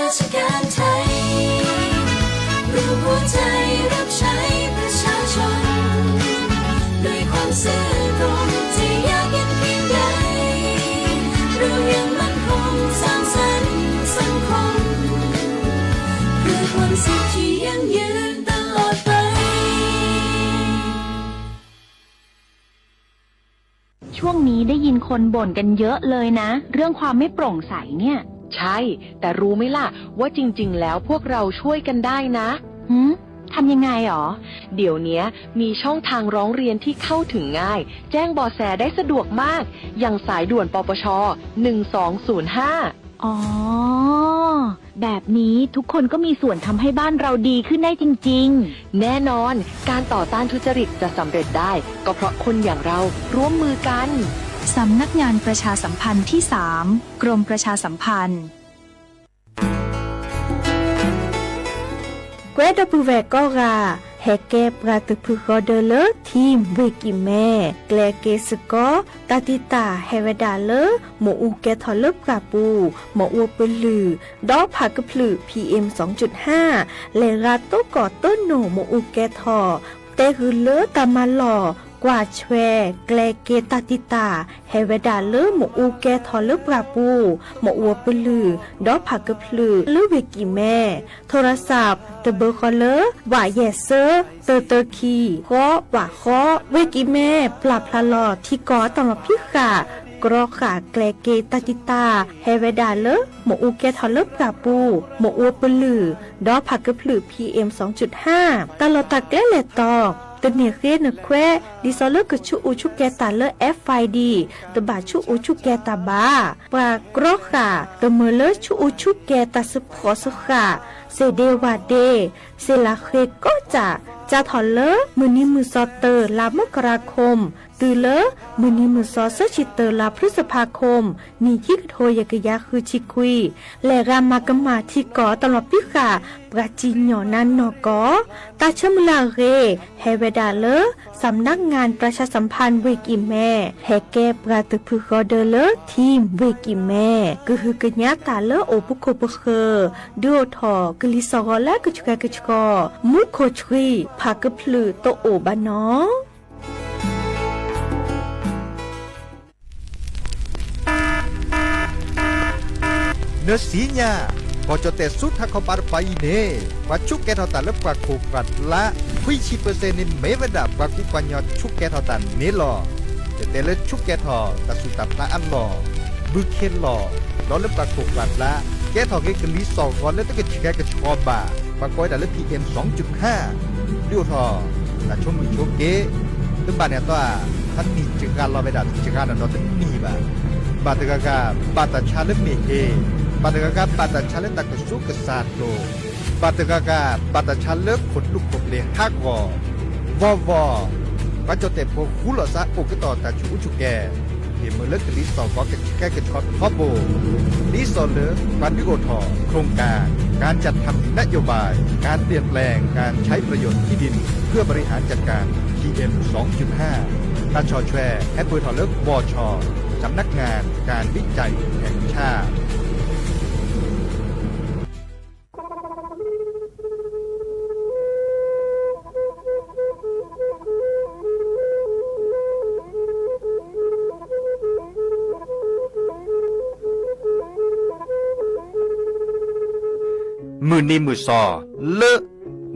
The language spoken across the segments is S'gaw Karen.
ราชการไทย รวมหัวใจรับใช้ประชาชน ด้วยความซื่อตรง จะยากเย็นเพียงใด เรายังมั่นคงสร้างสรรค์สังคม เพื่อความสุขที่ยั่งยืนตลอดไป ช่วงนี้ได้ยินคนบ่นกันเยอะเลยนะ เรื่องความไม่โปร่งใสเนี่ย ใช่ แต่รู้ไหมล่ะ ว่าจริงๆ แล้วพวกเราช่วยกันได้นะ หืม ทำยังไงหรอ เดี๋ยวเนี้ยมีช่องทางร้องเรียนที่เข้าถึงง่าย แจ้งเบาะแสได้สะดวกมาก อย่างสายด่วน ปปช หนึ่งสองศูนย์ห้า อ๋อ แบบนี้ทุกคนก็มีส่วนทำให้บ้านเราดีขึ้นได้จริงๆ แน่นอน การต่อต้านทุจริตจะสำเร็จได้ ก็เพราะคนอย่างเราร่วมมือกัน สำนักงานประชาสัมพันธ์ที่สาม กรมประชาสัมพันธ์ ကွဲဒီပုၢ်ဝဲၢ်ကိးဂၤ ဟဲကဲပှၤတဖုဃီဒၢလၢ ထံၣ်ဝ့ၢ်ကံၣ်မဲ ကျဲက့ၤစ့ၢ်ကီး တၢ်တံာ်တာ်ဟဲဝဲဒၣ်လၢ မ့ၣ်အူကဲထီၣ်လၢပှၢ်ပူၤ မ့ၣ်အူပလုၢ် ဒီးဖးကဖျၢၣ် PM စင်ၣ်ကၠုၣ်ဟါ လဲၤရၤတိၢ်ကီၢ်တိၢ်နိၣ် မ့ၣ်အူကဲထီၣ် တဲဂုာ်လၢတၢ်မၤလီၢ် ကွၢ်ဆွဲ ကျဲက့ၤတၢ်တံာ်တာ် ဟဲဝဲဒၣ်လၢ မ့ၣ်အူကဲထီၣ်လၢပှၢ်ပူၤ မ့ၣ်အူပလုၢ် ဒီးဖးကဖျၢၣ် လၢဝ့ၢ်ကံၣ်မဲ ထိရစး တဘၢဃီလၢ ဝးယဲၢ်စၢ တၢတၢခံ ဃီ ဝးဃီ ဝ့ၢ်ကံၣ်မဲ ပျၢ်ဖျါလီၤ ထံကီၢ်အတၢ်မၤဖံးဃာ် ကြီဃာ်ကျဲက့ၤတၢ်တံာ်တာ် ဟဲဝဲဒၣ်လၢ မ့ၣ်အူကဲထီၣ်လၢပှၢ်ပူၤ မ့ၣ်အူပလုၢ် ဒီးဖးကဖျၢၣ် PM စင်ၣ်ကၠုၣ်ဟါ တၢ်လီၢ်တၢ်ကျဲလဲၤတီၤ တန့ၢ်ဃ့နခွဲး ဒ်သိးလၢကဆူၣ်အူဆူၣ်ကဲၤတၢ်လၢ FID တဘၣ်ဆူၣ်အူဆူၣ်ကဲၤတၢ်ဘၣ်. ပှၤကြီဃာ် တမၢလၢဆူၣ်အူဆူၣ်ကဲၤတၢ်စ့ဖှီၣ်စ့ဃာ် စ့ဒ့ဝၣ်ဒ့ စ့လးဃ့ကိးစၢ် စးထီၣ်လၢ မုၢ်နံၤမုၢ်စီၤတၢ လါမကရၤခိၣ် တုၤလၢ မုၢ်နံၤမုၢ်စီၤဆၢဆံတၢ လါဖျုစဖးခိၣ် နံၣ်ခံကထိယဲၢ်ကယၤဃုဆံခွံ လဲၤရၤမၤကမၣ်ထံကီၢ်တၢ်လီၢ်ဖံးဃာ် ပှၤစံၣ်ညီၣ်နါနီၢ်ကီၢ် တၢ်ဆၢမုၢ်လၢ်အဂ့ၢ် ဟဲဝဲဒၣ်လၢ စးနးကၠၣ် ပြၢၡါစၣ်ဖၣ် ဝ့ၢ်ကံၣ်မဲ ဟဲကဲပှၤတဖုဃီဒၢလၢ ထံၣ်ဝ့ၢ်ကံၣ်မဲ ကဟုကညးတၢ်လၢအိၣ်ပူၤခိၣ်ပဃၢၤ ဒုးအိၣ်ထီၣ်ကလံၤစိးဂီၤလၢကဆှဲကဆှီ မူခိၣ်ဆှံ ဖးကဖျၢၣ်တအိၣ်ဘၣ်နီၤ. နစံညါ, ကီၢ်ကၠီၣ်တဲၣ်ဆူထးခီပၤတပၤအံၤန့ၣ် ပှၤဆူၣ်ကဲထီၣ်တၢ်လၢပှၢ်ခိၣ်ပှၢ်ကျါ ခွံဆံပၢၢ်စဲၣ်န့ၣ် မ့ၢ်ဝဲဒၣ်ပှၤကူပှၤကညီဆူၣ်ကဲထီၣ်တၢ်န့ၣ်လီၤ. ယတဲလၢဆူၣ်ကဲထီၣ်တၢ်ဆူၣ်တၢ်ဖျါအလီၢ်, ဘုခ့လီၢ်, ဒီးလၢပှၢ်ခိၣ်ပှၢ်ကျါ ကဲထီၣ်က့ၤကလံၤစိးဂီၤလၢတကဆှဲကဆှီဘၣ်, ပှၤကိးဝဲဒၣ်လၢ PM စင်ၣ်ကၠုၣ်ဟါ ဒုးအိၣ်ထီၣ် တၢ်ဆိမိၣ်ဆိက့ တဘၣ်န့ၣ်အသီဧါ, တနံၣ်စှၤလီၤဝဲဒၣ်တစှၤနီၢ်နီၢ်တနံၣ်ဘၣ်. ဘၣ်တဂၤဂၤ ဘၣ်တၢ်ဆါလၢမ့ၢ်ဟ့ၣ်, ဘၣ်တဂၤဂၤ ဘၣ်တၢ်ဆါလၢတၢ်ကစူးကစၢ်အလိၤ, ဘၣ်တဂၤဂၤ ဘၣ်တၢ်ဆါလၢခိၣ်သူခိၣ်ပျ့ၤဟးဂီၤ, ဘီဘီ ပှၤကၠီၣ်တဲၣ်ဖိဃူလိာ်သးအိၣ်ကတီၢ်တၢ်ဆူၣ်အူဆူၣ်ကဲၤ ဟ့ၣ်မ့ၢ်လၢကလံၤစိးကီးကဆှဲကဆှီထီဘိ, ဒ်သိးလၢ ပှၤဒုးအိၣ်ထီၣ် โครงการ การจัดทำนโยบาย การเปลี่ยนแปลงการใช้ประโยชน์ที่ดินเพื่อบริหารจัดการ PM สองจุดห้า ตาช่อแชร์ แฮปเปอร์ทอเลอร์ บช สำนักงานการวิจัยแห่งชาติ မုၢ်နံၤမုၢ်စီၤ လၢ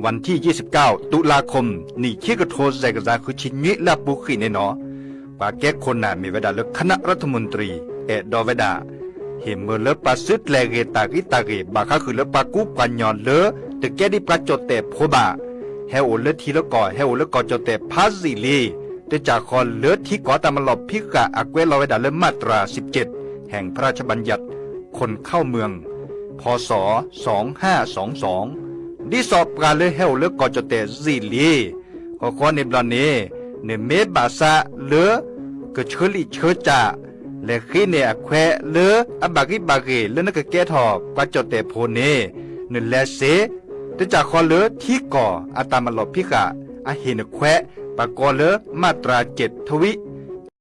วันที่ยี่สิบเก้า ตุลาคม နံၣ်ခံကထိ စဲးကစၢ် ဃုဆံနွံ လၢအပူၤဃံးန့ၣ်နီၤ, ပှၤကဲခိၣ်နၢ်မ့ၢ်ဝဲဒၣ်လၢ คณะรัฐมนตรี အဲၣ်ဒိးဝဲဒၣ် ဟ့ၣ်မ့ၢ်လၢပှၤစုကျဲၤဂ့ၤတၢ်ဂံၢ်တၢ်ဂ့ၤ ဘၣ်ဃးဃုာ်လၢပှၤကူပှၤကညီလၢ တကဲဒ်ပှၤကၠီၣ်တဲၣ်ဖိဘၣ်, ဟဲအိၣ်လၢထံလၢကီၢ် ဟဲအိၣ်လၢကီၢ်ကၠီၣ်တဲၣ်ဖးယံာ်လံ, တကးဃီလၢထံကီၢ်တၢ်မၤလီၢ်ဖံးဃာ်အကွဲးလီၤဝဲဒၣ်လၢ มาตราสิบเจ็ด แห่งพระราชบัญญัติ คนเข้าเมือง พ.ศ. สองห้าสองสอง ဒ်သိးပှၤလၢဟဲအိၣ်လၢကီၢ်ကၠီၣ်တဲၣ်ယံာ်လံ ဃီဃီန့ၣ်ဘျီန့ၣ် နမ့ၢ်ဘၣ်ဆၣ်လၢ ကဆၢလံာ်ဆၢစၢ် လဲၤဃ့န့ၢ်အခွဲးလၢအဘၣ်ဂံၢ်ဘၣ်ဂ့ၤလၢနကကဲထီၣ်ပှၤကၠီၣ်တဲၣ်ဖိန့ၣ် နလဲၤစ့ တကးဃီလၢထံကီၢ်အတၢ်မၤလီၢ်ဖံးဃာ် အဟ့ၣ်နခွဲး ပှၤကိးလၢ มาตราเจ็ด ทวิ